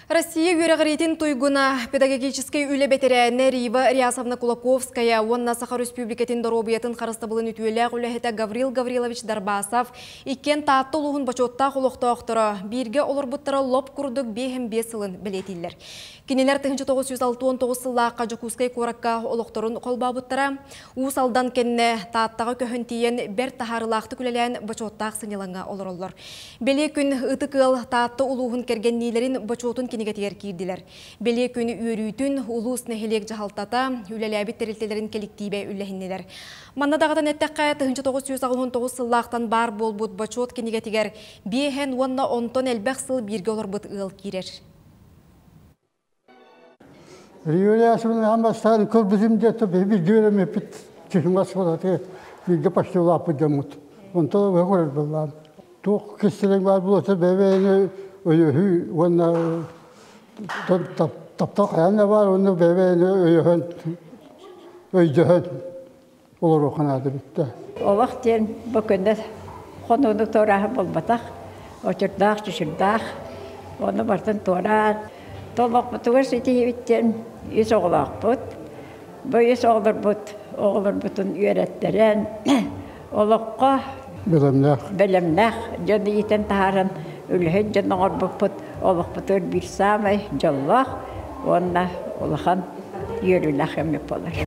Россия үөрэҕириитин туйгуна, педагогическай үлэ бэтэрээнэ Рива Рясовна Кулаковская уонна Саха Өрөспүүбүлүкэтин доруобуйатын харыстабылын үтүөлээх үлэһитэ Гаврил Гаврилович Дарбасов иккиэн Таатта улууһун бочуоттаах олохтоохторо, бииргэ олорбуттара лоп курдук 55 сылын бэлиэтииллэр. Кинилэр 1969 сыллаахха Дьокуускай куоракка олохторун холбообуттара. Уус Алдан кэннэ Тааттаҕа көһөн тиийэн бэрт таһаарыылаахтык үлэлээн бочуоттаах сынньалаҥҥа олороллор. Бэлиэ күн Ытык ыал Таатта улууһун кэргэнниилэрин бочуотун кинигэтигэр киирдилэр. Бэлиэ күн үөрүүтүн улуус нэһилиэк дьаһалтата, үлэлээбит тэрилтэлэрин кэлэктиибэ үллэһиннилэр. Манна даҕатан эттэххэ, 1989 сыллаахтан баар буолбут бочуот кинигэтигэр биэһэн уонна онтон элбэх сыл бииргэ олорбут ыал киирэр. Юлия Асымовна бастаан көрбүтүм диэт бииргэ үөрэммиппит чыһыҥҥа оскуолатыгар бииргэ почти улааппыт дьоммут. Онтон өһө көрөр буоллаҕым. Туох кистэлэҥ баар буолуота бэйэ-бэйэни өйөһүү уонна таптал хайаан да баар уонна бэйэ-бэйэни өйөһөн өйдөһөн олоруохха наада бүттэ. Олох диэн бу күннэ хонууну туорааһын буолбатах, очурдаах, чучурдаах, ону барытын туораан, толлохпутугар ситиһибит диэн үс оҕолоохпут. Бу үс оҕолорбут оҕолорбутун үөрэттэрэн, олоххо бэлэмнээх бэлэмнээх дьон иитэн таһааран үлэһит дьон оҥорбуппут олохпутугар биир саамай дьоллоох уонна улахан үөрүүлээх кэммит буолар.